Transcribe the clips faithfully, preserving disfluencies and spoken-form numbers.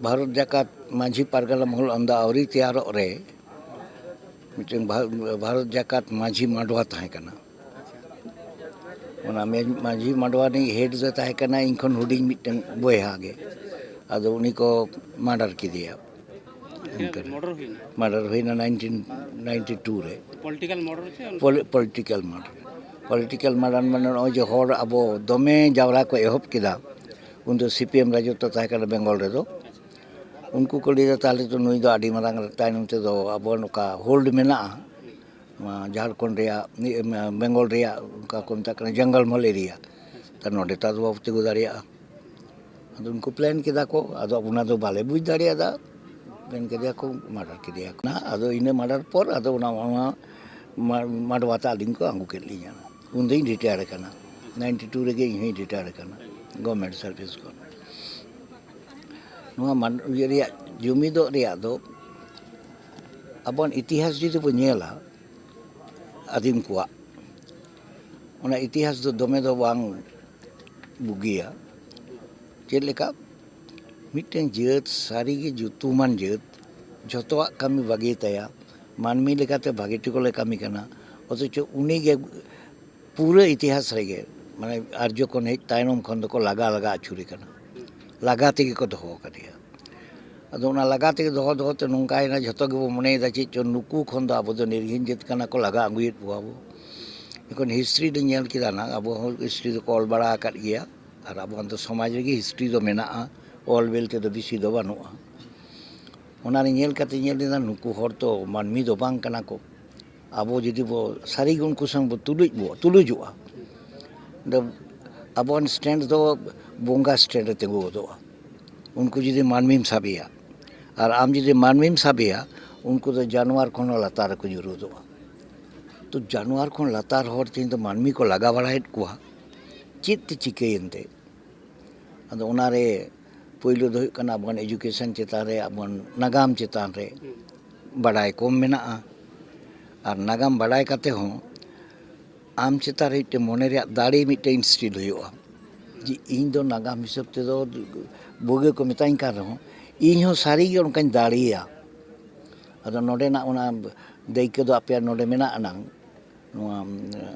ᱵᱷᱟᱨᱚᱛ ᱡᱟᱠᱟᱛ ᱢᱟᱹᱡᱷᱤ ᱯᱟᱨᱜᱟᱱᱟ ᱢᱚᱦᱚᱞ ᱟᱢᱫᱟ ᱟᱹᱣᱨᱤ ᱛᱮᱭᱟᱨᱚᱜ ᱨᱮ ᱢᱤᱫᱴᱮᱱ ᱵᱷᱟ- ᱵᱷᱟᱨᱚᱛ ᱡᱟᱠᱟᱛ ᱢᱟᱹᱡᱷᱤ ᱢᱟᱰᱣᱟ ᱛᱟᱦᱮᱸ ᱠᱟᱱᱟ᱾ ᱚᱱᱟ ᱢᱮ- ᱢᱟᱹᱡᱷᱤ ᱢᱟᱰᱣᱟ ᱨᱤᱱᱤᱡ ᱦᱮᱰ ᱫᱚ ᱛᱟᱦᱮᱸ ᱠᱟᱱᱟ ᱤᱧ ᱠᱷᱚᱱ ᱦᱩᱰᱤᱧ ᱢᱤᱫᱴᱮᱱ ᱵᱚᱭᱦᱟ ᱜᱮ᱾ ᱟᱫᱚ ᱩᱱᱤ ᱠᱚ ᱢᱟᱨᱰᱟᱨ ᱠᱮᱫᱮᱭᱟ᱾ ᱚᱱᱠᱟ ᱨᱮ᱾ ᱢᱟᱨᱰᱟᱨ ᱦᱩᱭᱱᱟ? ᱢᱟᱨᱰᱟᱨ ᱦᱩᱭᱱᱟ ᱱᱟᱭᱤᱱᱴᱤᱱ ᱱᱟᱭᱤᱱᱴᱤ ᱴᱩ ᱨᱮ᱾ ᱯᱚᱞᱤᱴᱤᱠᱟᱞ ᱢᱟᱨᱰᱟᱨ ᱪᱮ? ᱯᱚᱞᱤ- ᱯᱚᱞᱤᱴᱤᱠᱟᱞ ᱢᱟᱨᱰᱟᱨ᱾ ᱯᱚᱞᱤᱴᱤᱠᱟᱞ ᱢᱟᱨᱰᱟᱨ ᱢᱟᱱᱮ ᱱᱚᱜᱼᱚᱭ ᱡᱮ ᱦᱚᱲ ᱟᱵᱚ ᱫᱚᱢᱮ ᱡᱟᱣᱨᱟ ᱠᱚ ᱮᱦᱚᱵ ᱠᱮᱫᱟ, ᱩᱱᱫᱚ ᱥᱤ ᱯᱤ ᱮᱢ ᱨᱟᱡᱚᱛᱛᱚ ᱛᱟᱦᱮᱸ ᱠᱟᱱᱟ ᱵᱮᱝᱜᱚᱞ ᱨᱮᱫᱚ᱾ ᱩᱱᱠᱩ ᱠᱚ ᱞᱟᱹᱭᱫᱟ, "ᱛᱟᱦᱚᱞᱮ ᱛᱚ ᱱᱩᱭ ᱫᱚ ᱟᱹᱰᱤ ᱢᱟᱨᱟᱝ ᱛᱟᱭᱱᱚᱢ ᱛᱮᱫᱚ ᱟᱵᱚ ᱱᱚᱝᱠᱟ ᱦᱳᱞᱰ ᱢᱮᱱᱟᱜᱼᱟ, ᱱᱚᱣᱟ ᱡᱷᱟᱲᱠᱷᱚᱸᱰ ᱨᱮᱭᱟᱜ, ᱱᱤᱭᱟᱹ ᱵᱮᱝᱜᱚᱞ ᱨᱮᱭᱟᱜ ᱚᱱᱠᱟ ᱠᱚ ᱢᱮᱛᱟᱜ ᱠᱟᱱᱟ ᱡᱚᱝᱜᱚᱞ ᱢᱚᱦᱚᱞ ᱮᱨᱤᱭᱟ, ᱛᱟ ᱱᱚᱰᱮ ᱛᱚ ᱟᱫᱚ ᱵᱟᱵᱚ ᱛᱤᱸᱜᱩ ᱫᱟᱲᱮᱭᱟᱜᱼᱟ᱾" ᱟᱫᱚ ᱩᱱᱠᱩ ᱯᱞᱮᱱ ᱠᱮᱫᱟ ᱠᱚ, ᱟᱫᱚ ᱚᱱᱟ ᱫᱚ ᱵᱟᱞᱮ ᱵᱩᱡᱽ ᱫᱟᱲᱮᱭᱟᱫᱟ, ᱯᱞᱮᱱ ᱠᱮᱫᱮᱭᱟ ᱠᱚ, ᱢᱟᱨᱰᱟᱨ ᱠᱮᱫᱮᱭᱟ ᱠᱚ᱾ ᱟᱫᱚ ᱤᱱᱟᱹ ᱢᱟᱨᱰᱟᱨ ᱯᱚᱨ ᱟᱫᱚ ᱚᱱᱟ, ᱚᱱᱟ ᱢᱟ- ᱢᱟᱰᱣᱟ ᱛᱮ ᱟᱹᱞᱤᱧ ᱠᱚ ᱟᱹᱜᱩ ᱠᱮᱫ ᱞᱤᱧᱟ᱾ ᱩᱱᱫᱚᱧ ᱨᱤᱴᱟᱭᱟᱨ ᱟᱠᱟᱱᱟ, ᱱᱟᱭᱤᱱᱴᱤ ᱴᱩ ᱨᱮᱜᱮ ᱤᱧ ᱦᱚᱸᱧ ᱨᱤᱴᱟᱭᱟᱨ ᱟᱠᱟᱱᱟ ᱜᱚᱵᱷᱚᱨᱱᱢᱮᱱᱴ ᱥᱟᱨᱵᱷᱤᱥ ᱠᱷᱚᱱ᱾ ᱱᱚᱣᱟ ᱢᱟᱱ- ᱤᱭᱟᱹ ᱨᱮᱭᱟᱜ ᱡᱩᱢᱤᱫᱚᱜ ᱨᱮᱭᱟᱜ ᱫᱚ ᱟᱵᱚᱣᱟᱜ ᱤᱛᱤᱦᱟᱥ ᱡᱩᱫᱤ ᱵᱚᱱ ᱧᱮᱞᱟ, ᱟᱹᱫᱤᱢ ᱠᱚᱣᱟᱜ ᱚᱱᱟ ᱤᱛᱤᱦᱟᱥ ᱫᱚ ᱫᱚᱢᱮ ᱫᱚ ᱵᱟᱝ ᱵᱩᱜᱤᱭᱟ᱾ ᱪᱮᱫ ᱞᱮᱠᱟ? ᱢᱤᱫᱴᱮᱱ ᱡᱟᱹᱛ ᱥᱟᱹᱨᱤᱜᱮ ᱧᱩᱛᱩᱢᱟᱱ ᱡᱟᱹᱛ, ᱡᱷᱚᱛᱚᱣᱟᱜ ᱠᱟᱹᱢᱤ ᱵᱷᱟᱜᱮ ᱛᱟᱭᱟ, ᱢᱟᱹᱱᱢᱤ ᱞᱮᱠᱟᱛᱮ ᱵᱷᱟᱜᱮ ᱴᱷᱤᱠ ᱞᱮ ᱠᱟᱹᱢᱤ ᱠᱟᱱᱟ, ᱚᱛᱷᱚᱪᱚ ᱩᱱᱤᱜᱮ ᱯᱩᱨᱟᱹ ᱤᱛᱤᱦᱟᱥ ᱨᱮᱜᱮ, ᱢᱟᱱᱮ, ᱟᱨᱡᱚ ᱠᱷᱚᱱ ᱦᱮᱡ ᱛᱟᱭᱱᱚᱢ ᱠᱷᱚᱱ ᱫᱚᱠᱚ ᱞᱟᱜᱟ ᱞᱟᱜᱟ ᱟᱹᱪᱩᱨᱮ ᱠᱟᱱᱟ, ᱞᱟᱜᱟ ᱛᱮᱜᱮ ᱠᱚ ᱫᱚᱦᱚ ᱟᱠᱟᱫᱮᱭᱟ᱾ ᱟᱫᱚ ᱚᱱᱟ ᱞᱟᱜᱟ ᱛᱮᱜᱮ ᱫᱚᱦᱚ ᱫᱚᱦᱚ ᱛᱮ ᱱᱚᱝᱠᱟᱭᱮᱱᱟ, ᱡᱷᱚᱛᱚ ᱜᱮᱵᱚ ᱢᱚᱱᱮᱭᱮᱫᱟ ᱪᱮᱫ ᱪᱚ ᱱᱩᱠᱩ ᱠᱷᱚᱱ ᱫᱚ ᱟᱵᱚ ᱫᱚ ᱱᱤᱨᱜᱷᱤᱱ ᱡᱟᱹᱛ ᱠᱟᱱᱟ ᱠᱚ, ᱞᱟᱜᱟ ᱟᱹᱜᱩᱭᱮᱫ ᱠᱚᱣᱟ ᱵᱚ᱾ ᱮᱠᱷᱚᱱ ᱦᱤᱥᱴᱨᱤ ᱫᱚ ᱧᱮᱞ ᱠᱮᱫᱟ ᱱᱟᱜ, ᱟᱵᱚ ᱦᱚᱸ ᱦᱤᱥᱴᱨᱤ ᱫᱚᱠᱚ ᱚᱞ ᱵᱟᱲᱟ ᱟᱠᱟᱫ ᱜᱮᱭᱟ, ᱟᱨ ᱟᱵᱚᱣᱟᱜ ᱫᱚ ᱥᱚᱢᱟᱡᱽ ᱨᱮᱜᱮ ᱦᱤᱥᱴᱨᱤ ᱫᱚ ᱢᱮᱱᱟᱜᱼᱟ, ᱚᱞ ᱵᱮᱞ ᱛᱮᱫᱚ ᱵᱮᱥᱤ ᱫᱚ ᱵᱟᱹᱱᱩᱜᱼᱟ᱾ ᱚᱱᱟ ᱨᱮ ᱧᱮᱞ ᱠᱟᱛᱮ ᱧᱮᱞ ᱞᱮᱫᱟ, ᱱᱩᱠᱩ ᱦᱚᱲ ᱛᱚ ᱢᱟᱹᱱᱢᱤ ᱫᱚ ᱵᱟᱝ ᱠᱟᱱᱟ ᱠᱚ᱾ ᱟᱵᱚ ᱡᱩᱫᱤ ᱵᱚ ᱥᱟᱹᱨᱤᱜᱮ ᱩᱱᱠᱩ ᱥᱟᱶ ᱵᱚ ᱛᱩᱞᱩᱡ ᱵᱚ ᱛᱩᱞᱩᱡᱚᱜᱼᱟ, ᱫᱚ ᱟᱵᱚᱣᱟᱜ ᱥᱴᱮᱱᱰ ᱫᱚ ᱵᱚᱸᱜᱟ ᱥᱴᱮᱱᱰ ᱨᱮ ᱛᱤᱸᱜᱩ ᱜᱚᱫᱚᱜᱼᱟ᱾ ᱩᱱᱠᱩ ᱡᱩᱫᱤ ᱢᱟᱹᱱᱢᱤᱢ ᱥᱟᱵᱮᱭᱟ ᱟᱨ ᱟᱢ ᱡᱩᱫᱤ ᱢᱟᱹᱱᱢᱤᱢ ᱥᱟᱵᱮᱭᱟ, ᱩᱱᱠᱩ ᱫᱚ ᱡᱟᱱᱣᱟᱨ ᱠᱷᱚᱱ ᱦᱚᱸ ᱞᱟᱛᱟᱨ ᱨᱮᱠᱚ ᱧᱩᱨᱩ ᱜᱚᱫᱚᱜᱼᱟ᱾ ᱛᱚ ᱡᱟᱱᱣᱟᱨ ᱠᱷᱚᱱ ᱞᱟᱛᱟᱨ ᱦᱚᱲ ᱛᱮᱦᱮᱧ ᱫᱚ ᱢᱟᱹᱱᱢᱤ ᱠᱚ ᱞᱟᱜᱟ ᱵᱟᱲᱟᱭᱮᱫ ᱠᱚᱣᱟ, ᱪᱮᱫ ᱛᱮ ᱪᱤᱠᱟᱹᱭᱮᱱ ᱛᱮ? ᱟᱫᱚ ᱚᱱᱟᱨᱮ ᱯᱳᱭᱞᱳ ᱫᱚ ᱦᱩᱭᱩᱜ ᱠᱟᱱᱟ ᱟᱵᱚᱣᱟᱜ ᱮᱰᱩᱠᱮᱥᱚᱱ ᱪᱮᱛᱟᱱ ᱨᱮ, ᱟᱵᱚᱣᱟᱜ ᱱᱟᱜᱟᱢ ᱪᱮᱛᱟᱱ ᱨᱮ ᱵᱟᱰᱟᱭ ᱠᱚᱢ ᱢᱮᱱᱟᱜᱼᱟ᱾ ᱟᱨ ᱱᱟᱜᱟᱢ ᱵᱟᱰᱟᱭ ᱠᱟᱛᱮ ᱦᱚᱸ ᱟᱢ ᱪᱮᱛᱟᱱ ᱨᱮ ᱢᱤᱫᱴᱮᱱ ᱢᱚᱱᱮ ᱨᱮᱭᱟᱜ ᱫᱟᱲᱮ ᱢᱤᱫᱴᱮᱱ ᱤᱱᱥᱴᱤᱞ ᱦᱩᱭᱩᱜᱼᱟ, ᱡᱮ ᱤᱧ ᱫᱚ ᱱᱟᱜᱟᱢ ᱦᱤᱥᱟᱹᱵ ᱛᱮᱫᱚ ᱵᱩᱜᱤ ᱠᱚ ᱢᱮᱛᱟᱧ ᱠᱟᱱ ᱨᱮᱦᱚᱸ, ᱤᱧ ᱦᱚᱸ ᱥᱟᱹᱨᱤᱜᱮ ᱚᱱᱠᱟᱧ ᱫᱟᱲᱮᱭᱟ᱾ ᱟᱫᱚ ᱱᱚᱰᱮᱱᱟᱜ ᱚᱱᱟ ᱫᱟᱹᱭᱠᱟᱹ ᱫᱚ ᱟᱯᱮᱭᱟᱜ ᱱᱚᱰᱮ ᱢᱮᱱᱟᱜ ᱟᱱᱟᱝ, ᱱᱚᱣᱟ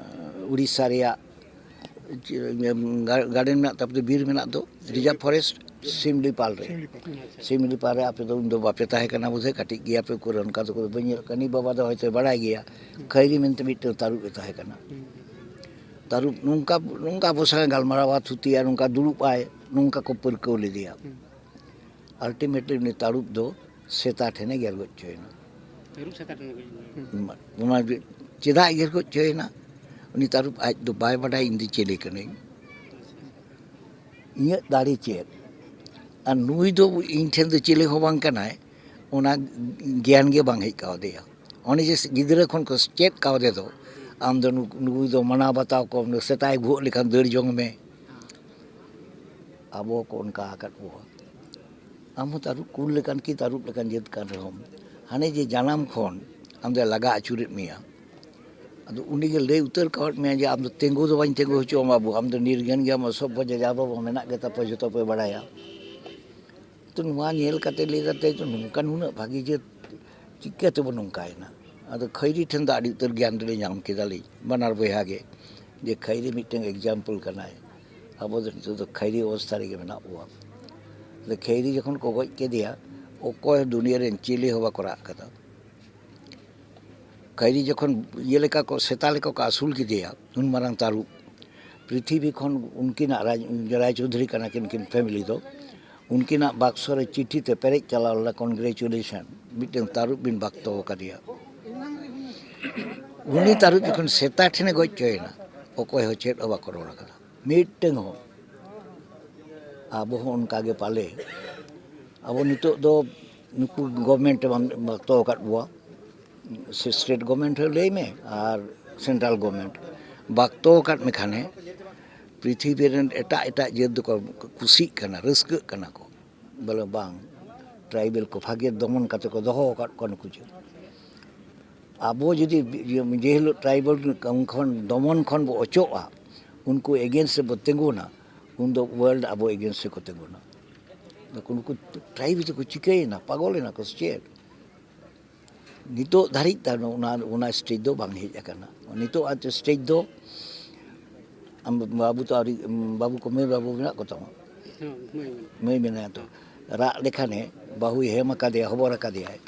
ᱩᱲᱤᱥᱥᱟ ᱨᱮᱭᱟᱜ ᱜᱟᱨᱰᱮᱱ ᱢᱮᱱᱟᱜ, ᱛᱟᱯᱚᱨᱮ ᱵᱤᱨ ᱢᱮᱱᱟᱜ ᱫᱚ, ᱨᱤᱡᱟᱨᱵᱷ ᱯᱷᱚᱨᱮᱥᱴ, ᱥᱤᱢᱞᱤᱯᱟᱞ ᱨᱮ᱾ ᱥᱤᱢᱞᱤᱯᱟᱞ ᱨᱮ ᱟᱯᱮ ᱫᱚ ᱩᱱ ᱫᱚ ᱵᱟᱯᱮ ᱛᱟᱦᱮᱸ ᱠᱟᱱᱟ ᱵᱳᱫᱷᱚᱭ, ᱠᱟᱹᱴᱤᱡ ᱜᱮᱭᱟ ᱯᱮ, ᱩᱠᱩᱨ ᱚᱱᱠᱟ ᱫᱚ ᱵᱟᱹᱧ ᱧᱮᱞ ᱠᱟᱹᱱᱤ᱾ ᱵᱟᱵᱟ ᱫᱚ ᱦᱚᱭᱛᱳ ᱵᱟᱲᱟᱭ ᱜᱮᱭᱟ, ᱠᱷᱟᱹᱭᱨᱤ ᱢᱮᱱᱛᱮ ᱢᱤᱫᱴᱟᱝ ᱛᱟᱹᱨᱩᱵ ᱮ ᱛᱟᱦᱮᱸ ᱠᱟᱱᱟ᱾ ᱛᱟᱹᱨᱩᱵ ᱱᱚᱝᱠᱟ, ᱱᱚᱝᱠᱟ ᱟᱵᱚ ᱥᱟᱶ ᱜᱟᱞᱢᱟᱨᱟᱣᱟ, ᱛᱷᱩᱛᱤᱭᱟ, ᱱᱚᱝᱠᱟ ᱫᱩᱲᱩᱵ ᱟᱭ, ᱱᱚᱝᱠᱟ ᱠᱚ ᱯᱟᱹᱨᱠᱟᱹᱣ ᱞᱮᱫᱮᱭᱟ᱾ ᱟᱞᱴᱤᱢᱮᱴᱞᱤ ᱩᱱᱤ ᱛᱟᱹᱨᱩᱵ ᱫᱚ ᱥᱮᱛᱟ ᱴᱷᱮᱱᱮ ᱜᱮᱨ ᱜᱚᱡ ᱦᱚᱪᱚᱭᱮᱱᱟ᱾ ᱛᱟᱹᱨᱩᱵ ᱥᱮᱛᱟ ᱴᱷᱮᱱᱮ ᱜᱚᱡ ᱮᱱᱟ᱾ ᱚᱱᱟ ᱪᱮᱫᱟᱜ ᱜᱮᱨ ᱜᱚᱡ ᱦᱚᱪᱚᱭᱮᱱᱟ? ᱩᱱᱤ ᱛᱟᱹᱨᱩᱵ ᱟᱡ ᱫᱚ ᱵᱟᱭ ᱵᱟᱰᱟᱭ ᱤᱧ ᱫᱚ ᱪᱤᱞᱤ ᱠᱟᱹᱱᱟᱹᱧ, ᱤᱧᱟᱹᱜ ᱫᱟᱲᱮ ᱪᱮᱫ, ᱟᱨ ᱱᱩᱭ ᱫᱚ ᱤᱧ ᱴᱷᱮᱱ ᱫᱚ ᱪᱤᱞᱤ ᱦᱚᱸ ᱵᱟᱝ ᱠᱟᱱᱟᱭ, ᱚᱱᱟ ᱜᱮᱭᱟᱱ ᱜᱮ ᱵᱟᱝ ᱦᱮᱡ ᱠᱟᱣᱫᱮᱭᱟ᱾ ᱚᱱᱮ ᱡᱮ ᱜᱤᱫᱽᱨᱟᱹ ᱠᱷᱚᱱ ᱠᱚ ᱪᱮᱫ ᱠᱟᱣᱫᱮ ᱫᱚ, ᱟᱢ ᱫᱚ ᱱᱩᱠ-, ᱱᱩᱭ ᱫᱚ ᱢᱟᱱᱟᱣ ᱵᱟᱛᱟᱣ ᱠᱚᱢ, ᱥᱮᱛᱟᱭ ᱵᱷᱩᱜᱟᱹᱜ ᱞᱮᱠᱷᱟᱱ ᱫᱟᱹᱲ ᱡᱚᱝ ᱢᱮ᱾ ᱟᱵᱚ ᱠᱚ ᱚᱱᱠᱟ ᱟᱠᱟᱫ ᱵᱚᱣᱟ᱾ ᱟᱢ ᱦᱚᱸ ᱛᱟᱹᱨᱩᱵ ᱠᱩᱞ ᱞᱮᱠᱟᱱ ᱠᱤ ᱛᱟᱹᱨᱩᱵ ᱞᱮᱠᱟᱱ ᱡᱟᱹᱛ ᱠᱟᱱ ᱨᱮᱦᱚᱸᱢ, ᱦᱟᱱᱮ ᱡᱮ ᱡᱟᱱᱟᱢ ᱠᱷᱚᱱ ᱟᱢ ᱫᱚᱭ ᱞᱟᱜᱟ ᱟᱹᱪᱩᱨᱮᱫ ᱢᱮᱭᱟ᱾ ᱟᱫᱚ ᱩᱱᱤ ᱜᱮ ᱞᱟᱹᱭ ᱩᱛᱟᱹᱨ ᱠᱟᱣᱟᱫ ᱢᱮᱭᱟ ᱡᱮ ᱟᱢ ᱫᱚ ᱛᱤᱸᱜᱩ ᱫᱚ ᱵᱟᱹᱧ ᱛᱤᱸᱜᱩ ᱦᱚᱪᱚᱣᱟᱢᱟ ᱵᱟᱹᱵᱩ, ᱟᱢ ᱫᱚ ᱱᱤᱨᱜᱟᱹᱱ ᱜᱮᱭᱟᱢ, ᱚᱥᱚᱵᱷᱭᱚ ᱡᱟᱡᱟ ᱵᱟᱵᱟ ᱢᱮᱱᱟᱜ ᱜᱮ ᱛᱟᱯᱮ, ᱡᱚᱛᱚ ᱯᱮ ᱵᱟᱲᱟᱭᱟ᱾ ᱛᱚ ᱱᱚᱣᱟ ᱧᱮᱞ ᱠᱟᱛᱮ ᱞᱟᱹᱭ ᱫᱟ ᱛᱮ ᱱᱚᱝᱠᱟ ᱱᱩᱱᱟᱹᱜ ᱵᱷᱟᱹᱜᱤ ᱡᱟᱹᱛ ᱪᱤᱠᱟᱹ ᱛᱮᱵᱚ ᱱᱚᱝᱠᱟᱭᱮᱱᱟ? ᱟᱫᱚ ᱠᱷᱟᱹᱭᱨᱤ ᱴᱷᱮᱱ ᱫᱚ ᱟᱹᱰᱤ ᱩᱛᱟᱹᱨ ᱜᱮᱭᱟᱱ ᱫᱚᱞᱮ ᱧᱟᱢ ᱠᱮᱫᱟᱞᱤᱧ, ᱵᱟᱱᱟᱨ ᱵᱚᱭᱦᱟ ᱜᱮ, ᱡᱮ ᱠᱷᱟᱹᱭᱨᱤ ᱢᱤᱫᱴᱟᱝ ᱮᱠᱡᱟᱢᱯᱚᱞ ᱠᱟᱱᱟᱭ᱾ ᱟᱵᱚ ᱫᱚ ᱱᱤᱛᱚᱜ ᱫᱚ ᱠᱷᱟᱹᱭᱨᱤ ᱚᱵᱚᱥᱛᱷᱟ ᱨᱮᱜᱮ ᱢᱮᱱᱟᱜ ᱵᱚᱣᱟ᱾ ᱟᱫᱚ ᱠᱷᱟᱹᱭᱨᱤ ᱡᱚᱠᱷᱚᱱ ᱠᱚ ᱜᱚᱡ ᱠᱮᱫᱮᱭᱟ, ᱚᱠᱚᱭ ᱦᱚᱸ ᱫᱩᱱᱤᱭᱟᱹ ᱨᱮᱱ ᱪᱤᱞᱤ ᱦᱚᱸ ᱵᱟᱠᱚ ᱨᱟᱜ ᱠᱟᱫᱟ᱾ ᱠᱷᱟᱹᱭᱨᱤ ᱡᱚᱠᱷᱚᱱ ᱤᱭᱟᱹ ᱞᱮᱠᱟ ᱠᱚ, ᱥᱮᱛᱟ ᱞᱮᱠᱟ ᱠᱚ ᱟᱹᱥᱩᱞ ᱠᱮᱫᱮᱭᱟ, ᱩᱱ ᱢᱟᱨᱟᱝ ᱛᱟᱹᱨᱩᱵ, ᱯᱨᱤᱛᱷᱤᱵᱤ ᱠᱷᱚᱱ ᱩᱱᱠᱤᱱᱟᱜ ᱨᱟᱡᱽ, ᱨᱟᱭ ᱪᱳᱣᱫᱷᱩᱨᱤ ᱠᱟᱱᱟ ᱠᱤᱱ, ᱩᱱᱠᱤᱱ ᱯᱷᱮᱢᱤᱞᱤ ᱫᱚ, ᱩᱱᱠᱤᱱᱟᱜ ᱵᱟᱠᱥᱚ ᱨᱮ ᱪᱤᱴᱷᱤ ᱛᱮ ᱯᱮᱨᱮᱡ ᱪᱟᱞᱟᱣ ᱞᱮᱱᱟ, "ᱠᱚᱱᱜᱨᱮᱪᱩᱞᱮᱥᱚᱱ, ᱢᱤᱫᱴᱟᱝ ᱛᱟᱹᱨᱩᱵ ᱵᱤᱱ ᱵᱟᱠᱛᱚ ᱟᱠᱟᱫᱮᱭᱟ᱾" ᱩᱱᱤ ᱛᱟᱹᱨᱩᱵ ᱡᱚᱠᱷᱚᱱ ᱥᱮᱛᱟ ᱴᱷᱮᱱᱮ ᱜᱚᱡ ᱦᱚᱪᱚᱭᱮᱱᱟ, ᱚᱠᱚᱭ ᱦᱚᱸ ᱪᱮᱫ ᱦᱚᱸ ᱵᱟᱠᱚ ᱨᱚᱲ ᱟᱠᱟᱫᱟ, ᱢᱤᱫᱴᱟᱝ ᱦᱚᱸ᱾ ᱟᱵᱚ ᱦᱚᱸ ᱚᱱᱠᱟ ᱜᱮ ᱯᱟᱞᱮ, ᱟᱵᱚ ᱱᱤᱛᱚᱜ ᱫᱚ ᱱᱩᱠᱩ ᱜᱚᱵᱷᱢᱮᱱᱴ ᱮ ᱵᱟᱠᱛᱚ ᱟᱠᱟᱫ ᱵᱚᱣᱟ, ᱥᱮ ᱥᱴᱮᱴ ᱜᱚᱵᱷᱢᱮᱱᱴ ᱦᱚᱸ ᱞᱟᱹᱭ ᱢᱮ ᱟᱨ ᱥᱮᱱᱴᱨᱟᱞ ᱜᱚᱵᱷᱢᱮᱱᱴ ᱵᱟᱠᱛᱚ ᱟᱠᱟᱫ ᱢᱮ ᱠᱷᱟᱱᱮ, ᱯᱨᱤᱛᱷᱤᱵᱤ ᱨᱮᱱ ᱮᱴᱟᱜ ᱮᱴᱟᱜ ᱡᱟᱹᱛ ᱫᱚᱠᱚ ᱠᱩᱥᱤᱜ ᱠᱟᱱᱟ, ᱨᱟᱹᱥᱠᱟᱹᱜ ᱠᱟᱱᱟ ᱠᱚ, ᱵᱚᱞᱮ ᱵᱟᱝ, ᱴᱨᱟᱭᱵᱮᱞ ᱠᱚ ᱵᱷᱟᱜᱮ ᱫᱚᱢᱚᱱ ᱠᱟᱛᱮ ᱠᱚ ᱫᱚᱦᱚ ᱟᱠᱟᱫ ᱠᱚᱣᱟ ᱱᱩᱠᱩ ᱡᱟᱹᱛ᱾ ᱟᱵᱚ ᱡᱩᱫᱤ ᱡᱮ ᱦᱤᱞᱳᱜ ᱴᱨᱟᱭᱵᱮᱞ ᱠᱷᱚᱱ, ᱫᱚᱢᱚᱱ ᱠᱷᱚᱱ ᱵᱚ ᱚᱪᱚᱜᱼᱟ, ᱩᱱᱠᱩ ᱮᱜᱮᱱᱥᱴ ᱨᱮᱵᱚ ᱛᱤᱸᱜᱩᱱᱟ, ᱩᱱᱫᱚ ᱣᱟᱨᱞᱰ ᱟᱵᱚ ᱮᱜᱮᱱᱥᱴ ᱨᱮᱠᱚ ᱛᱤᱸᱜᱩᱱᱟ᱾ ᱱᱩᱠᱩ ᱱᱩᱠᱩ ᱴᱨᱟᱭᱤᱵᱽ ᱫᱚᱠᱚ ᱪᱤᱠᱟᱹᱭᱮᱱᱟ, ᱯᱟᱜᱚᱞᱮᱱᱟ ᱠᱚ ᱥᱮ ᱪᱮᱫ? ᱱᱤᱛᱚᱜ ᱫᱷᱟᱹᱨᱤᱡ ᱛᱮ ᱚᱱᱟ ᱚᱱᱟ ᱥᱴᱮᱡᱽ ᱫᱚ ᱵᱟᱝ ᱦᱮᱡ ᱟᱠᱟᱱᱟ᱾ ᱱᱤᱛᱚᱜ ᱟᱨ ᱥᱴᱮᱡᱽ ᱫᱚ ᱟᱢ ᱵᱟᱹᱵᱩ ᱛᱚ ᱟᱹᱣᱨᱤ, ᱵᱟᱹᱵᱩ ᱠᱚ, ᱢᱟᱹᱭ ᱵᱟᱹᱵᱩ ᱢᱮᱱᱟᱜ ᱠᱚ ᱛᱟᱢᱟ? ᱦᱮᱸ, ᱢᱟᱹᱭ ᱢᱮᱱᱟᱭᱟ᱾ ᱢᱟᱹᱭ ᱢᱮᱱᱟᱭᱟ ᱛᱚ, ᱨᱟᱜ ᱞᱮᱠᱷᱟᱱᱮ ᱵᱟᱹᱦᱩᱭ ᱦᱮᱢ ᱟᱠᱟᱫᱮᱭᱟ, ᱦᱚᱵᱚᱨ ᱟᱠᱟᱫᱮᱭᱟᱭ᱾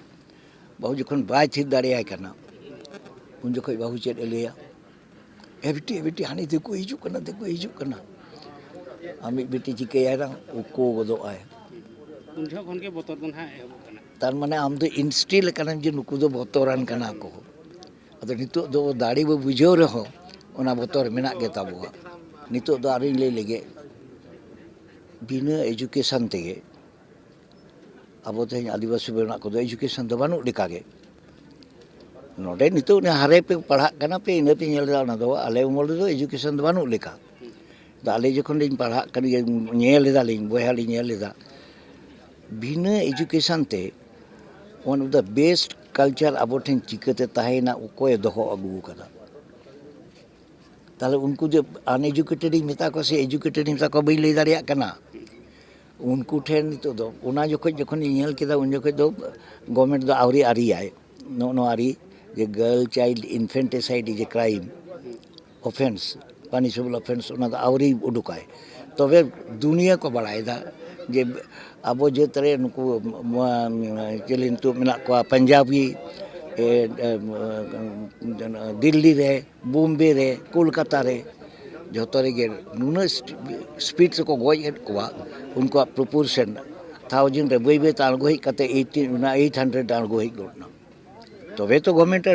ᱵᱟᱹᱦᱩ ᱡᱚᱠᱷᱚᱱ ᱵᱟᱭ ᱛᱷᱤᱨ ᱫᱟᱲᱮᱭᱟᱭ ᱠᱟᱱᱟ, ᱩᱱ ᱡᱚᱠᱷᱚᱡ ᱵᱟᱹᱦᱩ ᱪᱮᱫ ᱮ ᱞᱟᱹᱭᱟ? "ᱮ ᱵᱤᱴᱤ, ᱮ ᱵᱤᱴᱤ, ᱦᱟᱹᱱᱤ ᱫᱤᱠᱩᱭ ᱦᱤᱡᱩᱜ ᱠᱟᱱᱟ, ᱫᱤᱠᱩᱭ ᱦᱤᱡᱩᱜ ᱠᱟᱱᱟ᱾" ᱟᱨ ᱢᱤᱫ ᱵᱤᱴᱤ ᱪᱤᱠᱟᱹᱭᱟᱭ ᱱᱟ, ᱩᱠᱩ ᱜᱚᱫᱚᱜ ᱟᱭ᱾ ᱩᱱ ᱡᱚᱦᱚᱜ ᱠᱷᱚᱱ ᱜᱮ ᱵᱚᱛᱚᱨ ᱫᱚ ᱱᱟᱦᱟᱜ ᱮᱦᱚᱵᱚᱜ ᱠᱟᱱᱟ᱾ ᱛᱟᱨ ᱢᱟᱱᱮ ᱟᱢ ᱫᱚ ᱤᱱᱥᱴᱤᱞ ᱟᱠᱟᱱᱟᱢ ᱡᱮ ᱱᱩᱠᱩ ᱫᱚ ᱵᱚᱛᱚᱨᱟᱱ ᱠᱟᱱᱟ ᱠᱚ᱾ ᱟᱫᱚ ᱱᱤᱛᱚᱜ ᱫᱚ ᱫᱟᱲᱮ ᱵᱚ ᱵᱩᱡᱷᱟᱹᱣ ᱨᱮᱦᱚᱸ ᱚᱱᱟ ᱵᱚᱛᱚᱨ ᱢᱮᱱᱟᱜ ᱜᱮ ᱛᱟᱵᱚᱣᱟ᱾ ᱱᱤᱛᱚᱜ ᱫᱚ ᱟᱨᱤᱧ ᱞᱟᱹᱭ ᱞᱮᱜᱮ, ᱵᱤᱱᱟᱹ ᱮᱡᱩᱠᱮᱥᱚᱱ ᱛᱮᱜᱮ ᱟᱵᱚ ᱛᱮᱦᱮᱧ ᱟᱹᱫᱤᱵᱟᱹᱥᱤ ᱢᱮᱱᱟᱜ ᱠᱚᱫᱚ ᱮᱡᱩᱠᱮᱥᱚᱱ ᱫᱚ ᱵᱟᱹᱱᱩᱜ ᱞᱮᱠᱟᱜᱮ᱾ ᱱᱚᱰᱮ ᱱᱤᱛᱚᱜ ᱚᱱᱮ ᱦᱟᱨᱮ ᱯᱮ ᱯᱟᱲᱦᱟᱜ ᱠᱟᱱᱟ ᱯᱮ, ᱤᱱᱟᱹ ᱯᱮ ᱧᱮᱞ ᱮᱫᱟ, ᱚᱱᱟ ᱫᱚ ᱟᱞᱮ ᱩᱢᱚᱞ ᱨᱮᱫᱚ ᱮᱡᱩᱠᱮᱥᱚᱱ ᱫᱚ ᱵᱟᱹᱱᱩᱜ ᱞᱮᱠᱟ᱾ ᱟᱫᱚ ᱟᱞᱮ ᱡᱚᱠᱷᱚᱱ ᱞᱤᱧ ᱯᱟᱲᱦᱟᱜ ᱠᱟᱱ ᱜᱮᱭᱟ, ᱧᱮᱞ ᱮᱫᱟᱞᱤᱧ, ᱵᱚᱭᱦᱟ ᱞᱤᱧ ᱧᱮᱞ ᱮᱫᱟ, ᱵᱤᱱᱟᱹ ᱮᱡᱩᱠᱮᱥᱚᱱ ᱛᱮ one of the best culture ᱟᱵᱚ ᱴᱷᱮᱱ ᱪᱤᱠᱟᱹᱛᱮ ᱛᱟᱦᱮᱸᱭᱮᱱᱟ, ᱚᱠᱚᱭᱮ ᱫᱚᱦᱚ ᱟᱹᱜᱩ ᱟᱠᱟᱫᱟ? ᱛᱟᱦᱞᱮ ᱩᱱᱠᱩ ᱡᱮ ᱟᱱᱮᱡᱩᱠᱮᱴᱮᱰ ᱤᱧ ᱢᱮᱛᱟ ᱠᱚᱣᱟ ᱥᱮ ᱮᱡᱩᱠᱮᱴᱮᱰ ᱤᱧ ᱢᱮᱛᱟ ᱠᱚᱣᱟ, ᱵᱟᱹᱧ ᱞᱟᱹᱭ ᱫᱟᱲᱮᱭᱟᱜ ᱠᱟᱱᱟ᱾ ᱩᱱᱠᱩ ᱴᱷᱮᱱ ᱱᱤᱛᱚᱜ ᱫᱚ, ᱚᱱᱟ ᱡᱚᱠᱷᱚᱡ ᱡᱚᱠᱷᱚᱱᱤᱧ ᱧᱮᱞ ᱠᱮᱫᱟ, ᱩᱱ ᱡᱚᱠᱷᱚᱡ ᱫᱚ ᱜᱚᱵᱷᱢᱮᱱᱴ ᱫᱚ ᱟᱹᱣᱨᱤ ᱟᱹᱨᱤᱭᱟᱭ᱾ ᱱᱚᱜᱼᱚ ᱱᱚᱣᱟ ᱟᱹᱨᱤ ᱡᱮ girl child infanticide is a crime, offence, punishable offence, ᱚᱱᱟ ᱫᱚ ᱟᱹᱣᱨᱤ ᱩᱰᱩᱠᱟᱭ᱾ ᱛᱚᱵᱮ ᱫᱩᱱᱤᱭᱟᱹ ᱠᱚ ᱵᱟᱲᱟᱭᱮᱫᱟ ᱡᱮ ᱟᱵᱚ ᱡᱟᱹᱛ ᱨᱮ ᱱᱩᱠᱩ, ᱢᱟ-, ᱪᱤᱞᱤ ᱱᱤᱛᱚᱜ ᱢᱮᱱᱟᱜ ᱠᱚᱣᱟ, ᱯᱟᱧᱡᱟᱵᱤ, ᱮ, ᱮ, ᱫᱤᱞᱞᱤ ᱨᱮ, ᱵᱳᱢᱵᱮ ᱨᱮ, ᱠᱳᱞᱠᱟᱛᱟ ᱨᱮ, ᱡᱷᱚᱛᱚ ᱨᱮᱜᱮ ᱱᱩᱱᱟᱹᱜ ᱥᱯᱤᱰ ᱛᱮᱠᱚ ᱜᱚᱡ ᱮᱫ ᱠᱚᱣᱟ, ᱩᱱᱠᱩᱣᱟᱜ ᱯᱨᱚᱯᱳᱨᱥᱚᱱ ᱛᱷᱟᱣᱡᱮᱱᱰ ᱨᱮ ᱵᱟᱹᱭ ᱵᱟᱹᱭ ᱛᱮ ᱟᱬᱜᱚ ᱦᱮᱡ ᱠᱟᱛᱮ ᱮᱭᱤᱴ ᱦᱟᱱᱰᱨᱮᱰ ᱟᱬᱜᱚ ᱦᱮᱡ ᱜᱚᱫ ᱮᱱᱟ᱾ ᱛᱚᱵᱮ ᱛᱚ ᱜᱚᱵᱷᱢᱮᱱᱴ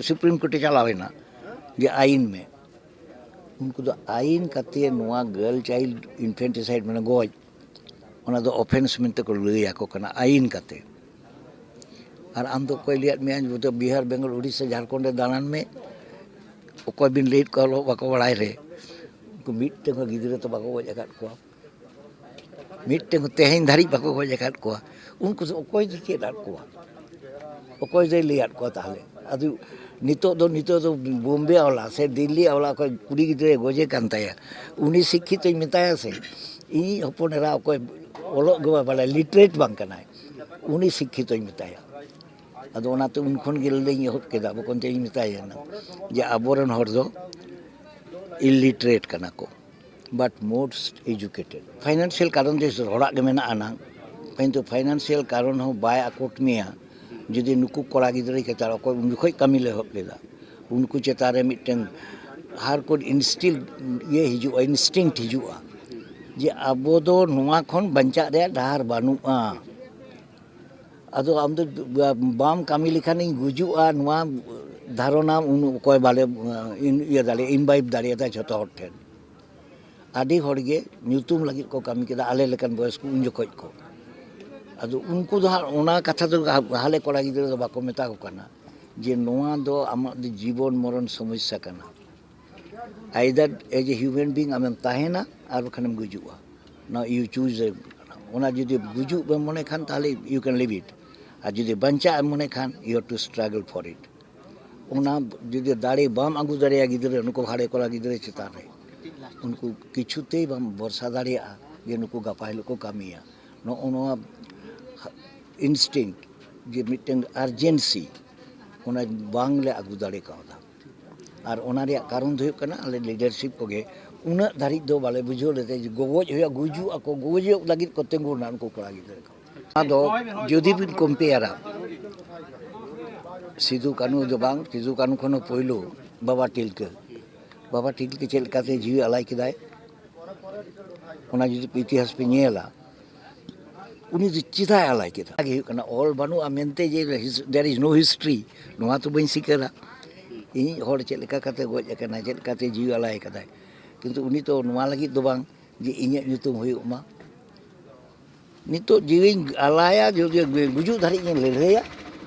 ᱥᱩᱯᱨᱤᱢ ᱠᱳᱨᱴᱮ ᱪᱟᱞᱟᱣ ᱮᱱᱟ ᱡᱮ ᱟᱹᱭᱤᱱ ᱢᱮ᱾ ᱩᱱᱠᱩ ᱫᱚ ᱟᱹᱭᱤᱱ ᱠᱟᱛᱮ ᱱᱚᱣᱟ girl child infanticide, ᱢᱟᱱᱮ ᱜᱚᱡ, ᱚᱱᱟ ᱫᱚ ᱚᱯᱷᱮᱱᱥ ᱢᱮᱱᱛᱮ ᱠᱚ ᱞᱟᱹᱭ ᱟᱠᱚ ᱠᱟᱱᱟ ᱟᱹᱭᱤᱱ ᱠᱟᱛᱮ᱾ ᱟᱨ ᱟᱢ ᱫᱚ ᱚᱠᱚᱭ ᱞᱟᱹᱭᱟᱫ ᱢᱮᱭᱟ? ᱵᱤᱦᱟᱨ, ᱵᱮᱝᱜᱚᱞ, ᱩᱲᱤᱥᱥᱟ, ᱡᱷᱟᱲᱠᱷᱚᱸᱰ ᱨᱮ ᱫᱟᱬᱟᱱ ᱢᱮ, ᱚᱠᱚᱭ ᱵᱤᱱ ᱞᱟᱹᱭᱮᱫ ᱠᱚᱣᱟ ᱚᱞᱚᱜ ᱵᱟᱠᱚ ᱵᱟᱲᱟᱭ ᱨᱮ? ᱩᱱᱠᱩ ᱢᱤᱫᱴᱮᱱ ᱦᱚᱸ ᱜᱤᱫᱽᱨᱟᱹ ᱛᱚ ᱵᱟᱠᱚ ᱜᱚᱡ ᱟᱠᱟᱫ ᱠᱚᱣᱟ, ᱢᱤᱫᱴᱮᱱ ᱦᱚᱸ ᱛᱮᱦᱮᱧ ᱫᱷᱟᱹᱨᱤᱡ ᱵᱟᱠᱚ ᱜᱚᱡ ᱟᱠᱟᱫ ᱠᱚᱣᱟ᱾ ᱩᱱᱠᱩ ᱫᱚ ᱚᱠᱚᱭ ᱫᱚ ᱪᱮᱫ ᱟᱫ ᱠᱚᱣᱟ? ᱚᱠᱚᱭ ᱫᱚᱭ ᱞᱟᱹᱭᱟᱫ ᱠᱚᱣᱟ ᱛᱟᱦᱚᱞᱮ? ᱟᱫᱚ ᱱᱤᱛᱚᱜ ᱫᱚ, ᱱᱤᱛᱚᱜ ᱫᱚ ᱵᱳᱢᱵᱮ ᱟᱣᱞᱟ ᱥᱮ ᱫᱤᱞᱞᱤ ᱟᱣᱞᱟ ᱚᱠᱚᱭ ᱠᱩᱲᱤ ᱜᱤᱫᱽᱨᱟᱹᱭ ᱜᱚᱡᱮ ᱠᱟᱱ ᱛᱟᱭᱟ, ᱩᱱᱤ ᱥᱤᱠᱠᱷᱤᱛᱚᱧ ᱢᱮᱛᱟᱭᱟ ᱥᱮ ᱤᱧᱤᱡ ᱦᱚᱯᱚᱱ ᱮᱨᱟ ᱚᱠᱚᱭ ᱚᱞᱚᱜ ᱜᱮ ᱵᱟᱭ ᱵᱟᱲᱟᱭᱟ, ᱞᱤᱴᱟᱨᱮᱴ ᱵᱟᱝ ᱠᱟᱱᱟᱭ, ᱩᱱᱤ ᱥᱤᱠᱠᱷᱤᱛᱚᱧ ᱢᱮᱛᱟᱭᱟ᱾ ᱟᱫᱚ ᱚᱱᱟᱛᱮ ᱩᱱ ᱠᱷᱚᱱ ᱜᱮ ᱞᱟᱹᱭ ᱮᱦᱚᱵ ᱠᱮᱫᱟ, ᱵᱚᱠᱚᱧ ᱛᱮᱧ ᱢᱮᱛᱟᱭᱟ ᱡᱮ ᱟᱵᱚᱨᱮᱱ ᱦᱚᱲ ᱫᱚ ᱤᱞᱤᱴᱟᱨᱮᱴ ᱠᱟᱱᱟ ᱠᱚ, but most educated. ᱯᱷᱟᱭᱱᱟᱱᱥᱤᱭᱟᱞ ᱠᱟᱨᱚᱱ ᱛᱮ ᱦᱚᱲᱟᱜ ᱜᱮ ᱢᱮᱱᱟᱜᱼᱟ ᱱᱟᱝ, ᱠᱤᱱᱛᱩ ᱯᱷᱟᱭᱱᱟᱱᱥᱤᱭᱟᱞ ᱠᱟᱨᱚᱱ ᱦᱚᱸ ᱵᱟᱭ ᱟᱠᱚᱴ ᱢᱮᱭᱟ᱾ ᱡᱩᱫᱤ ᱱᱩᱠᱩ ᱠᱚᱲᱟ ᱜᱤᱫᱽᱨᱟᱹ ᱪᱮᱛᱟᱱ ᱨᱮ ᱚᱠᱚᱭ ᱩᱱ ᱡᱚᱠᱷᱚᱡ ᱠᱟᱹᱢᱤ ᱞᱮ ᱮᱦᱚᱵ ᱞᱮᱫᱟ, ᱩᱱᱠᱩ ᱪᱮᱛᱟᱱ ᱨᱮ ᱢᱤᱫᱴᱮᱱ ᱦᱟᱨ ᱠᱳᱰ ᱤᱱᱥᱴᱤᱞ ᱤᱭᱟᱹ ᱦᱤᱡᱩᱜᱼᱟ, ᱤᱱᱥᱴᱤᱝᱠᱴ ᱦᱤᱡᱩᱜᱼᱟ ᱡᱮ ᱟᱵᱚ ᱫᱚ ᱱᱚᱣᱟ ᱠᱷᱚᱱ ᱵᱟᱧᱪᱟᱜ ᱨᱮᱭᱟᱜ ᱰᱟᱦᱟᱨ ᱵᱟᱹᱱᱩᱜᱼᱟ᱾ ᱟᱫᱚ ᱟᱢ ᱫᱚ ᱵᱟᱢ ᱠᱟᱹᱢᱤ ᱞᱮᱠᱷᱟᱱᱤᱧ ᱜᱩᱡᱩᱜᱼᱟ, ᱱᱚᱣᱟ ᱫᱷᱟᱨᱚᱱᱟ ᱩᱱ ᱚᱠᱚᱭ ᱵᱟᱞᱮ ᱤᱭᱟᱹ ᱫᱟᱲᱮᱭᱟᱜᱼᱟ, ᱤᱢᱵᱟᱭᱤᱵ ᱫᱟᱲᱮᱭᱟᱫᱟ ᱡᱷᱚᱛᱚ ᱦᱚᱲ ᱴᱷᱮᱱ᱾ ᱟᱹᱰᱤ ᱦᱚᱲ ᱜᱮ ᱧᱩᱛᱩᱢ ᱞᱟᱹᱜᱤᱫ ᱠᱚ ᱠᱟᱹᱢᱤ ᱠᱮᱫᱟ, ᱟᱞᱮ ᱞᱮᱠᱟᱱ ᱵᱚᱭᱚᱥ ᱠᱚ ᱩᱱ ᱡᱚᱠᱷᱚᱡ ᱠᱚ᱾ ᱟᱫᱚ ᱩᱱᱠᱩ ᱫᱚ ᱦᱟᱸᱜ ᱚᱱᱟ ᱠᱟᱛᱷᱟ ᱫᱚ ᱦᱟᱞᱮ ᱠᱚᱲᱟ ᱜᱤᱫᱽᱨᱟᱹ ᱫᱚ ᱵᱟᱠᱚ ᱢᱮᱛᱟ ᱠᱚ ᱠᱟᱱᱟ ᱡᱮ ᱱᱚᱣᱟ ᱫᱚ ᱟᱢᱟᱜ ᱫᱚ ᱡᱤᱵᱚᱱ ᱢᱚᱨᱚᱱ ᱥᱚᱢᱚᱥᱥᱟ ᱠᱟᱱᱟ᱾ Either as a human being ᱟᱢᱮᱢ ᱛᱟᱦᱮᱱᱟ ᱟᱨ ᱵᱟᱠᱷᱟᱱᱮᱢ ᱜᱩᱡᱩᱜᱼᱟ᱾ Now you choose. ᱚᱱᱟ ᱡᱩᱫᱤ ᱜᱩᱡᱩᱜ ᱵᱮᱱ ᱢᱚᱱᱮ ᱠᱷᱟᱱ, ᱛᱟᱦᱚᱞᱮ you can leave it. ᱟᱨ ᱡᱩᱫᱤ ᱵᱟᱧᱪᱟᱜ ᱮᱢ ᱢᱚᱱᱮ ᱠᱷᱟᱱ, you have to struggle for it. ᱚᱱᱟ ᱡᱩᱫᱤ ᱫᱟᱲᱮ ᱵᱟᱢ ᱟᱹᱜᱩ ᱫᱟᱲᱮᱭᱟ ᱜᱤᱫᱽᱨᱟᱹ, ᱱᱩᱠᱩ ᱦᱟᱲᱮ ᱠᱚᱲᱟ ᱜᱤᱫᱽᱨᱟᱹ ᱪᱮᱛᱟᱱ ᱨᱮ, ᱩᱱᱠᱩ ᱠᱤᱪᱷᱩᱛᱮᱭ ᱵᱟᱢ ᱵᱷᱚᱨᱥᱟ ᱫᱟᱲᱮᱭᱟᱜᱼᱟ ᱡᱮ ᱱᱩᱠᱩ ᱜᱟᱯᱟ ᱦᱤᱞᱳᱜ ᱠᱚ ᱠᱟᱹᱢᱤᱭᱟ᱾ ᱱᱚᱜᱼᱚ ᱱᱚᱣᱟ ᱤᱱᱥᱴᱤᱝᱠᱴ, ᱡᱮ ᱢᱤᱫᱴᱮᱱ ᱟᱨᱡᱮᱱᱥᱤ, ᱚᱱᱟ ᱵᱟᱝᱞᱮ ᱟᱹᱜᱩ ᱫᱟᱲᱮ ᱠᱟᱣᱫᱟ᱾ ᱟᱨ ᱚᱱᱟ ᱨᱮᱭᱟᱜ ᱠᱟᱨᱚᱱ ᱫᱚ ᱦᱩᱭᱩᱜ ᱠᱟᱱᱟ, ᱟᱞᱮ ᱞᱤᱰᱟᱨᱥᱤᱯ ᱠᱚᱜᱮ ᱩᱱᱟᱹᱜ ᱫᱷᱟᱹᱨᱤᱡ ᱫᱚ ᱵᱟᱞᱮ ᱵᱩᱡᱷᱟᱹᱣ ᱞᱮᱫᱟ ᱡᱮ ᱜᱚᱜᱚᱡ ᱦᱩᱭᱩᱜᱼᱟ, ᱜᱩᱡᱩᱜ ᱟᱠᱚ, ᱜᱚᱜᱚᱡᱚᱜ ᱞᱟᱹᱜᱤᱫ ᱠᱚ ᱛᱤᱸᱜᱩᱱᱟ ᱩᱱᱠᱩ ᱠᱚᱲᱟ ᱜᱤᱫᱽᱨᱟᱹ ᱠᱚ᱾ ᱟᱫᱚ ᱡᱩᱫᱤ ᱵᱤᱱ ᱠᱚᱢᱯᱮᱭᱟᱨᱟ, ᱥᱤᱫᱩ ᱠᱟᱹᱱᱦᱩ ᱫᱚ ᱵᱟᱝ, ᱥᱤᱫᱩ ᱠᱟᱹᱱᱦᱩ ᱠᱷᱚᱱ ᱦᱚᱸ ᱯᱳᱭᱞᱳ ᱵᱟᱵᱟ ᱛᱤᱞᱠᱟᱹ, ᱵᱟᱵᱟ ᱛᱤᱞᱠᱟᱹ ᱪᱮᱫ ᱞᱮᱠᱟᱛᱮ ᱡᱤᱣᱤ ᱟᱞᱟᱭ ᱠᱮᱫᱟᱭ, ᱚᱱᱟ ᱡᱩᱫᱤ ᱤᱛᱤᱦᱟᱥ ᱯᱮ ᱧᱮᱞᱟ, ᱩᱱᱤ ᱫᱚ ᱪᱮᱫᱟᱜ ᱟᱞᱟᱭ ᱠᱮᱫᱟ? ᱚᱱᱟ ᱜᱮ ᱦᱩᱭᱩᱜ ᱠᱟᱱᱟ, ᱚᱞ ᱵᱟᱹᱱᱩᱜᱼᱟ ᱢᱮᱱᱛᱮ ᱡᱮ his-, there is no history, ᱱᱚᱣᱟ ᱛᱚ ᱵᱟᱹᱧ ᱥᱤᱠᱟᱹᱨᱟ᱾ ᱤᱧ ᱦᱚᱲ ᱪᱮᱫ ᱞᱮᱠᱟ ᱠᱟᱛᱮ ᱜᱚᱡ ᱟᱠᱟᱱᱟ, ᱪᱮᱫ ᱞᱮᱠᱟᱛᱮ ᱡᱤᱣᱤ ᱟᱞᱟᱭ ᱟᱠᱟᱫᱟᱭ, ᱠᱤᱱᱛᱩ ᱩᱱᱤ ᱛᱚ ᱱᱚᱣᱟ ᱞᱟᱹᱜᱤᱫ ᱫᱚ ᱵᱟᱝ ᱡᱮ ᱤᱧᱟᱹᱜ ᱧᱩᱛᱩᱢ ᱦᱩᱭᱩᱜ ᱢᱟ᱾ ᱱᱤᱛᱚᱜ ᱡᱤᱣᱤᱧ ᱟᱞᱟᱭᱟ, ᱡᱩᱫᱤ ᱜᱩᱡᱩᱜ ᱫᱷᱟᱹᱨᱤᱡ ᱤᱧ ᱞᱟᱹᱲᱦᱟᱹᱭᱟ,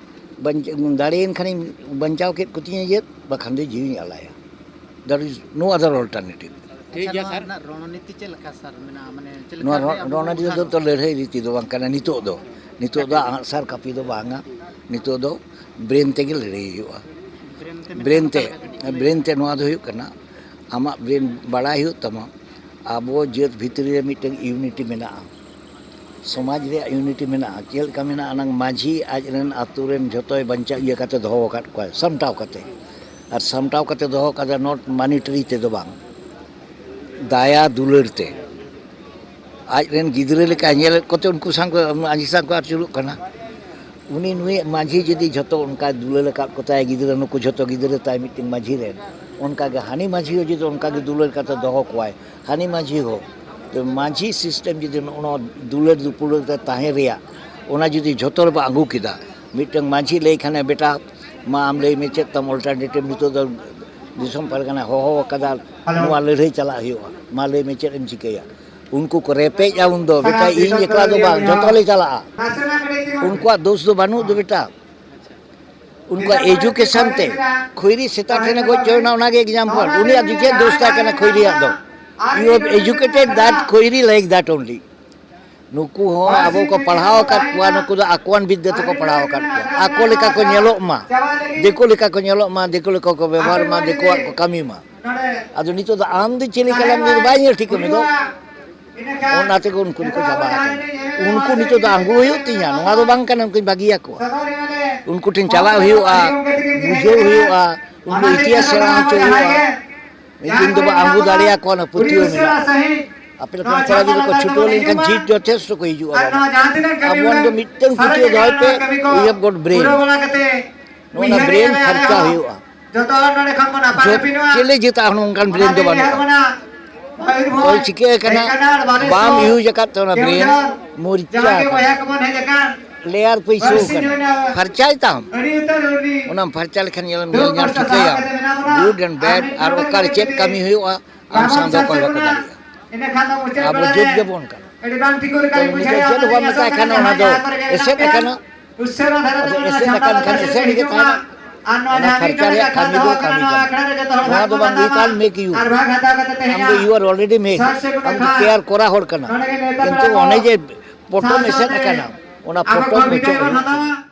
ᱵᱟᱧᱪ-, ᱫᱟᱲᱮᱭᱮᱱ ᱠᱷᱟᱱᱤᱧ ᱵᱟᱧᱪᱟᱣ ᱠᱮᱫ ᱠᱚᱛᱤᱧᱟ ᱡᱟᱹᱛ, ᱵᱟᱠᱷᱟᱱ ᱫᱚ ᱡᱤᱣᱤᱧ ᱟᱞᱟᱭᱟ᱾ There is no other alternative. ᱴᱷᱤᱠ ᱜᱮᱭᱟ, ᱟᱪᱪᱷᱟ, ᱱᱚᱣᱟ ᱥᱟᱨ᱾ ᱨᱮᱱᱟᱜ ᱨᱚᱬᱱᱤᱛᱤ ᱪᱮᱫ ᱞᱮᱠᱟ, ᱥᱟᱨ, ᱢᱮᱱᱟᱜᱼᱟ? ᱢᱟᱱᱮ, ᱪᱮᱫ ᱱᱚᱣᱟ ᱞᱮᱠᱟᱛᱮ ᱨᱚ-, ᱟᱵᱚ ᱨᱚᱬᱱᱤᱛᱤ ᱩᱫᱽᱫᱷᱟᱨ ᱫᱚ ᱛᱚ ᱞᱟᱹᱲᱦᱟᱹᱭ ᱨᱤᱛᱤ ᱫᱚ ᱵᱟᱝ ᱠᱟᱱᱟ ᱱᱤᱛᱚᱜ ᱫᱚ᱾ ᱱᱤᱛᱚᱜ ᱫᱚ ᱟᱜᱼᱥᱟᱨ ᱠᱟᱹᱯᱤ ᱫᱚ ᱵᱟᱝᱟ, ᱱᱤᱛᱚᱜ ᱫᱚ ᱵᱨᱮᱱ ᱛᱮᱜᱮ ᱞᱟᱹᱲᱦᱟᱹᱭ ᱦᱩᱭᱩᱜᱼᱟ᱾ ᱵᱨᱮᱱ ᱛᱮ ᱢᱮᱱᱛᱮ, ᱵᱨᱮᱱ ᱛᱮ, ᱚᱠᱟ ᱞᱮᱠᱟ ᱠᱟᱹᱴᱤᱡ ᱞᱟᱹᱭ ᱵᱨᱮᱱ ᱛᱮ ᱱᱚᱣᱟ ᱫᱚ ᱦᱩᱭᱩᱜ ᱠᱟᱱᱟ, ᱟᱢᱟᱜ ᱵᱨᱮᱱ ᱵᱟᱲᱟᱭ ᱦᱩᱭᱩᱜ ᱛᱟᱢᱟ, ᱟᱵᱚ ᱡᱟᱹᱛ ᱵᱷᱤᱛᱨᱤ ᱨᱮ ᱢᱤᱫᱴᱟᱝ ᱤᱭᱩᱱᱤᱴᱤ ᱢᱮᱱᱟᱜᱼᱟ᱾ ᱥᱚᱢᱟᱡᱽ ᱨᱮᱭᱟᱜ ᱤᱭᱩᱱᱤᱴᱤ ᱢᱮᱱᱟᱜᱼᱟ᱾ ᱪᱮᱫ ᱞᱮᱠᱟ ᱢᱮᱱᱟᱜᱼᱟ? ᱱᱟᱝ ᱢᱟᱹᱡᱷᱤ ᱟᱡ ᱨᱮᱱ ᱟᱛᱳ ᱨᱮᱱ ᱡᱷᱚᱛᱚᱭ ᱵᱟᱧᱪᱟᱣ ᱤᱭᱟᱹ ᱠᱟᱛᱮ ᱫᱚᱦᱚ ᱟᱠᱟᱫ ᱠᱚᱣᱟᱭ, ᱥᱟᱢᱴᱟᱣ ᱠᱟᱛᱮ᱾ ᱟᱨ ᱥᱟᱢᱴᱟᱣ ᱠᱟᱛᱮ ᱫᱚᱦᱚ ᱠᱟᱫᱟ, ᱱᱚᱴ ᱢᱟᱱᱤᱴᱟᱨᱤ ᱛᱮᱫᱚ ᱵᱟᱝ, ᱫᱟᱭᱟ ᱫᱩᱞᱟᱹᱲ ᱛᱮ᱾ ᱟᱡ ᱨᱮᱱ ᱜᱤᱫᱽᱨᱟᱹ ᱞᱮᱠᱟ ᱧᱮᱞᱮᱫ ᱠᱚᱛᱮ ᱩᱱᱠᱩ ᱥᱟᱶ ᱠᱚ, ᱢᱟᱹᱡᱷᱤ ᱥᱟᱶ ᱠᱚ ᱟᱹᱪᱩᱨᱚᱜ ᱠᱟᱱᱟ᱾ ᱩᱱᱤ ᱱᱩᱭ ᱢᱟᱹᱡᱷᱤ ᱡᱩᱫᱤ ᱡᱷᱚᱛᱚ ᱚᱱᱠᱟᱭ ᱫᱩᱞᱟᱹᱲ ᱟᱠᱟᱫ ᱠᱚᱛᱟᱭ ᱜᱤᱫᱽᱨᱟᱹ, ᱱᱩᱠᱩ ᱡᱷᱚᱛᱚ ᱜᱤᱫᱽᱨᱟᱹ ᱛᱟᱭ ᱢᱤᱫᱴᱮᱱ ᱢᱟᱹᱡᱷᱤ ᱨᱮᱱ, ᱚᱱᱠᱟᱜᱮ ᱦᱟᱹᱱᱤ ᱢᱟᱹᱡᱷᱤ ᱦᱚᱸ ᱡᱩᱫᱤ ᱚᱱᱠᱟᱜᱮ ᱫᱩᱞᱟᱹᱲ ᱠᱟᱛᱮ ᱫᱚᱦᱚ ᱠᱚᱣᱟᱭ, ᱦᱟᱹᱱᱤ ᱢᱟᱹᱡᱷᱤ ᱦᱚᱸ, ᱛᱚ ᱢᱟᱹᱡᱷᱤ ᱥᱤᱥᱴᱮᱢ ᱡᱩᱫᱤ ᱱᱚᱜᱼᱚ ᱱᱚᱣᱟ ᱫᱩᱞᱟᱹᱲ ᱫᱩᱯᱩᱞᱟᱹᱲ ᱛᱮ ᱛᱟᱦᱮᱸ ᱨᱮᱭᱟᱜ, ᱚᱱᱟ ᱡᱩᱫᱤ ᱡᱷᱚᱛᱚ ᱨᱮᱵᱚ ᱟᱹᱜᱩ ᱠᱮᱫᱟ, ᱢᱤᱫᱴᱟᱝ ᱢᱟᱹᱡᱷᱤ ᱞᱟᱹᱭ ᱠᱷᱟᱱᱮ, "ᱵᱮᱴᱟ, ᱢᱟ ᱟᱢ ᱞᱟᱹᱭ ᱢᱮ ᱪᱮᱫ ᱛᱟᱢ ᱚᱞᱴᱟᱨᱱᱮᱴᱤᱵᱷ, ᱱᱤᱛᱚᱜ ᱫᱚ ᱫᱤᱥᱚᱢ ᱯᱟᱨᱜᱟᱱᱟ ᱦᱚᱦᱚ ᱟᱠᱟᱫᱟ, ᱱᱚᱣᱟ ᱞᱟᱹᱲᱦᱟᱹᱭ ᱪᱟᱞᱟᱜ ᱦᱩᱭᱩᱜᱼᱟ, ᱢᱟ ᱞᱟᱹᱭ ᱢᱮ ᱪᱮᱫ ᱮᱢ ᱪᱤᱠᱟᱹᱭᱟ?" ᱩᱱᱠᱩ ᱠᱚ ᱨᱮᱯᱮᱡᱼᱟ ᱩᱱᱫᱚ, "ᱵᱮᱴᱟ, ᱤᱧ ᱮᱠᱞᱟ ᱫᱚ ᱵᱟᱝ, ᱡᱷᱚᱛᱚ ᱞᱮ ᱪᱟᱞᱟᱜᱼᱟ, ᱩᱱᱠᱩᱣᱟᱜ ᱫᱳᱥ ᱫᱚ ᱵᱟᱹᱱᱩᱜ ᱫᱚ ᱵᱮᱴᱟ, ᱩᱱᱠᱩᱣᱟᱜ ᱮᱡᱩᱠᱮᱥᱚᱱ ᱛᱮ ᱠᱷᱚᱭᱨᱤ ᱥᱮᱛᱟ ᱴᱷᱮᱱᱮ ᱜᱚᱡ ᱦᱚᱪᱚᱭᱮᱱᱟ, ᱚᱱᱟᱜᱮ ᱮᱠᱡᱟᱢᱯᱚᱞ, ᱩᱱᱤᱭᱟᱜ ᱫᱚ ᱪᱮᱫ ᱫᱳᱥ ᱛᱟᱦᱮᱸ ᱠᱟᱱᱟ ᱠᱷᱚᱭᱨᱤᱭᱟᱜ ᱫᱚ?" You have educated that ᱠᱷᱚᱭᱨᱤ like that only. ᱱᱩᱠᱩ ᱦᱚᱸ ᱟᱵᱚ ᱠᱚ ᱯᱟᱲᱦᱟᱣ ᱟᱠᱟᱫ ᱠᱚᱣᱟ, ᱱᱩᱠᱩ ᱫᱚ ᱟᱠᱚᱣᱟᱱ ᱵᱤᱫᱽᱫᱟᱹ ᱛᱮᱠᱚ ᱯᱟᱲᱦᱟᱣ ᱟᱠᱟᱫ ᱠᱚᱣᱟ, ᱟᱠᱚ ᱞᱮᱠᱟ ᱠᱚ ᱧᱮᱞᱚᱜ ᱢᱟ, ᱫᱤᱠᱩ ᱞᱮᱠᱟ ᱠᱚ ᱧᱮᱞᱚᱜ ᱢᱟ, ᱫᱤᱠᱩ ᱞᱮᱠᱟ ᱠᱚ ᱵᱮᱵᱚᱦᱟᱨ ᱢᱟ, ᱫᱤᱠᱩᱣᱟᱜ ᱠᱚ ᱠᱟᱹᱢᱤ ᱢᱟ᱾ ᱟᱫᱚ ᱱᱤᱛᱚᱜ ᱫᱚ ᱟᱢ ᱫᱚ ᱪᱮᱫ ᱞᱮᱠᱟ ᱞᱮᱠᱟᱢ ᱵᱟᱭ ᱧᱮᱞ ᱴᱷᱤᱠ ᱢᱮ ᱫᱚ᱾ ᱚᱱᱟ ᱛᱮᱜᱮ ᱩᱱᱠᱩ ᱫᱚᱠᱚ ᱪᱟᱵᱟ ᱟᱠᱟᱱᱟ᱾ ᱩᱱᱠᱩ ᱱᱤᱛᱚᱜ ᱫᱚ ᱟᱹᱜᱩ ᱦᱩᱭᱩᱜ ᱛᱤᱧᱟ, ᱱᱚᱣᱟ ᱫᱚ ᱵᱟᱝ ᱠᱟᱱᱟ ᱩᱱᱠᱩᱧ ᱵᱟᱹᱜᱤᱭᱟᱠᱚᱣᱟ᱾ ᱩᱱᱠᱩ ᱴᱷᱮᱱ ᱪᱟᱞᱟᱜ ᱦᱩᱭᱩᱜᱼᱟ, ᱵᱩᱡᱷᱟᱹᱣ ᱦᱩᱭᱩᱜᱼᱟ, ᱩᱱᱠᱩ ᱤᱛᱤᱦᱟᱥ ᱥᱮᱬᱟ ᱦᱚᱪᱚ ᱦᱩᱭᱩᱜᱼᱟ᱾ ᱢᱤᱫ ᱫᱤᱱ ᱫᱚᱵᱚ ᱟᱹᱜᱩ ᱫᱟᱲᱮᱭᱟᱠᱚᱣᱟ, ᱚᱱᱟ ᱯᱟᱹᱛᱭᱟᱹᱣ ᱢᱮᱱᱟᱜᱼᱟ᱾ ᱟᱯᱮ ᱞᱮᱠᱟᱱ ᱠᱚᱲᱟ ᱜᱤᱫᱽᱨᱟᱹ ᱠᱚ ᱪᱷᱩᱴᱟᱹᱣ ᱞᱮᱱᱠᱷᱟᱱ ᱡᱤᱛ ᱡᱚᱛᱷᱮᱥᱴᱚ ᱠᱚ ᱦᱤᱡᱩᱜᱼᱟ ᱵᱟᱵᱟ᱾ ᱟᱵᱚᱣᱟᱱ ᱫᱚ ᱢᱤᱫᱴᱟᱹᱝ ᱯᱟᱹᱛᱭᱟᱹᱣ ᱫᱚᱦᱚᱭ ᱯᱮ, we have got brain. ᱱᱚᱣᱟ ᱵᱨᱮᱱ ᱯᱷᱟᱨᱪᱟ ᱦᱩᱭᱩᱜᱼᱟ᱾ ᱡᱚᱛᱚ ᱦᱚᱲ ᱱᱚᱰᱮ ᱠᱷᱚᱱ ᱵᱚᱱ ᱟᱯᱟᱱ ᱡᱚᱛ-, ᱟᱹᱯᱤᱱᱚᱜᱼᱟ᱾ ᱪᱤᱞᱤ ᱡᱟᱹᱛᱟᱜ ᱦᱚᱸ ᱱᱚᱝᱠᱟᱱ ᱵᱨᱮᱱ ᱫᱚ ᱵᱟᱹᱱᱩᱜᱼᱟ᱾ ᱛᱚ ᱪᱤᱠᱟᱹ ᱟᱠᱟᱱᱟ? ᱵᱟᱢ ᱤᱭᱩᱡᱽ ᱟᱠᱟᱫ ᱛᱮ ᱚᱱᱟ ᱵᱨᱮᱱ ᱢᱩᱨᱪᱟ ᱟᱠᱟᱱᱟ᱾ ᱞᱮᱭᱟᱨ ᱯᱩᱭᱥᱟᱹ ᱟᱠᱟᱱᱟ᱾ ᱯᱷᱟᱨᱪᱟᱭ ᱛᱟᱢ᱾ ᱚᱱᱟᱢ ᱯᱷᱟᱨᱪᱟ ᱞᱮᱠᱷᱟᱱ ᱧᱮᱞ, ᱧᱮᱞ ᱧᱟᱢ ᱴᱷᱤᱠᱟᱹᱭᱟᱢ᱾ ᱜᱩᱰ ᱮᱱᱰ ᱵᱮᱰ ᱟᱨ ᱚᱠᱟᱨᱮ ᱪᱮᱫ ᱠᱟᱹᱢᱤ ᱦᱩᱭᱩᱜᱼᱟ, ᱟᱢ ᱥᱟᱶ ᱫᱚ ᱚᱠᱚᱭ ᱵᱟᱠᱚ ᱫᱟᱲᱮᱭᱟᱜᱼᱟ᱾ ᱟᱵᱚ ᱡᱟᱹᱛ ᱜᱮᱵᱚᱱ ᱠᱟᱱᱟ᱾ ᱛᱚ ᱩᱱᱤ ᱫᱚ ᱪᱮᱫ ᱦᱚᱸ ᱵᱟᱢ ᱢᱮᱛᱟᱭ ᱠᱷᱟᱱ ᱚᱱᱟ ᱫᱚ ᱮᱥᱮᱫ ᱟᱠᱟᱱᱟ᱾ ᱟᱫᱚ ᱮᱥᱮᱫ ᱟᱠᱟᱱ ᱠᱷᱟᱱ ᱮᱥᱮᱫ ᱨᱮᱜᱮ ᱛᱟᱦᱮᱱᱟ᱾ ᱚᱱᱟ ᱯᱷᱟᱨᱪᱟ ᱨᱮᱭᱟᱜ ᱠᱟᱹᱢᱤ ᱫᱚ ᱠᱟᱹᱢᱤ ᱠᱟᱱᱟ᱾ ᱱᱚᱣᱟ ᱫᱚ ᱵᱟᱝ, we can't make you. ᱟᱢ ᱫᱚ you are already made. ᱟᱢ ᱫᱚ ᱛᱮᱭᱟᱨ ᱠᱚᱨᱟ ᱦᱚᱲ ᱠᱟᱱᱟ᱾ ᱠᱤᱱᱛᱩ ᱚᱱᱮ ᱡᱮ ᱯᱚᱴᱚᱢ ᱮᱥᱮᱫ ᱟᱠᱟᱱᱟ, ᱚᱱᱟ ᱯᱚᱴᱚᱢ ᱚᱪᱚᱜ ᱦᱩᱭᱩᱜ ᱛᱟᱢᱟ᱾